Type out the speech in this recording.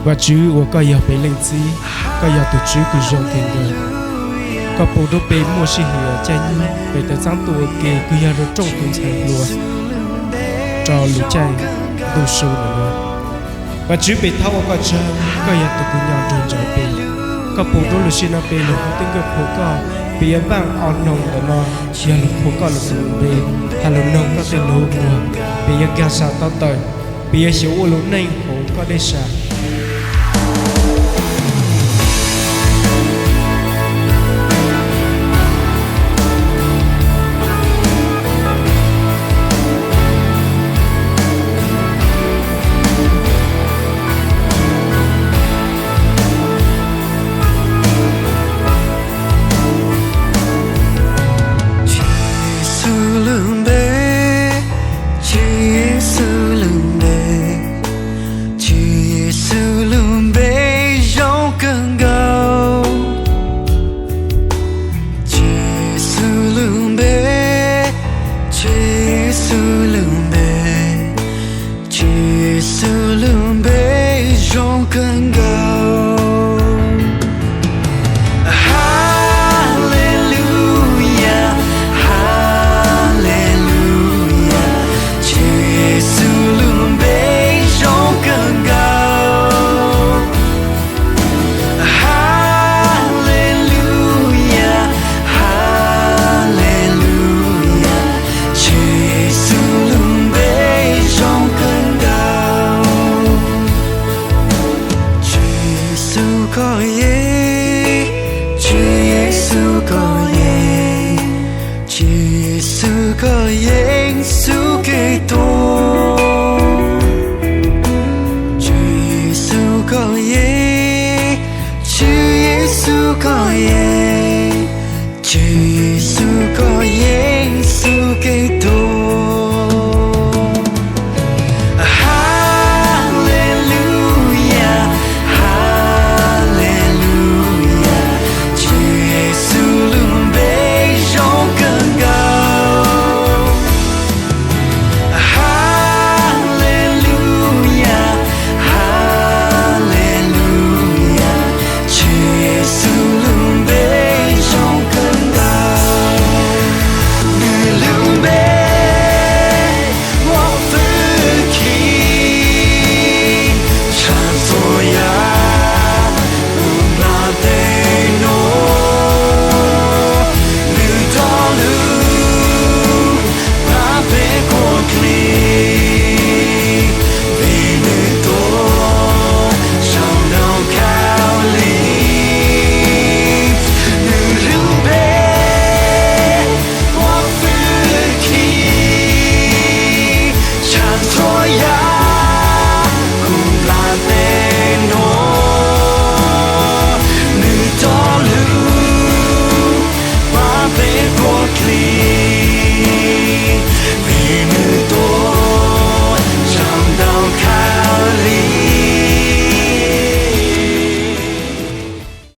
Vajtswv uas koj yog peb leej txiv, koj yog tus Tswv kws zoo kawg nkaus. Koj pub rau peb muaj sij hawm caij nyoog peb tau txeeb txuj ua ke kws yog rau rooj tus ntxhais hluas rau lub caij ntuj su ntawm no. Vajtswv, peb thov ua koj tsaug, koj yog tus kws nyob nrog nraim peb. Koj pub rau lub sij hawm no peb lug hu tuaj nkauj qhuas koj, peb yuav npaj ob noog ntawm no yog lug qhuas koj lug tus npe, hab lug noog koj tej lug ua, peb yuav nkag siab to taub, peb yuav xyaum ua lub neej hauv koj dej siab. Tswv Yexus lub npe, Tswv Yexus lub npe, Tswv Yexus lub npe zoo kawg nkaus. Tswv Yexus lub npe, Tswv Yexus lub npe, Tswv Yexus lub npe zoo kawg nkaus. Haleluyas, Haleluyas, Tswv Yexus lub npe zoo kawg nkaus. Haleluyas, Haleluyas, Tswv Yexus lub npe zoo kawg nkaus. Tswv Yexus koj yeej, Tswv Yexus koj yeej, Tswv Yexus koj yeej xub kev tuag. Tswv Yexus koj yeej, Tswv Yexus koj yeej, Tswv Yexus koj yeej xub kev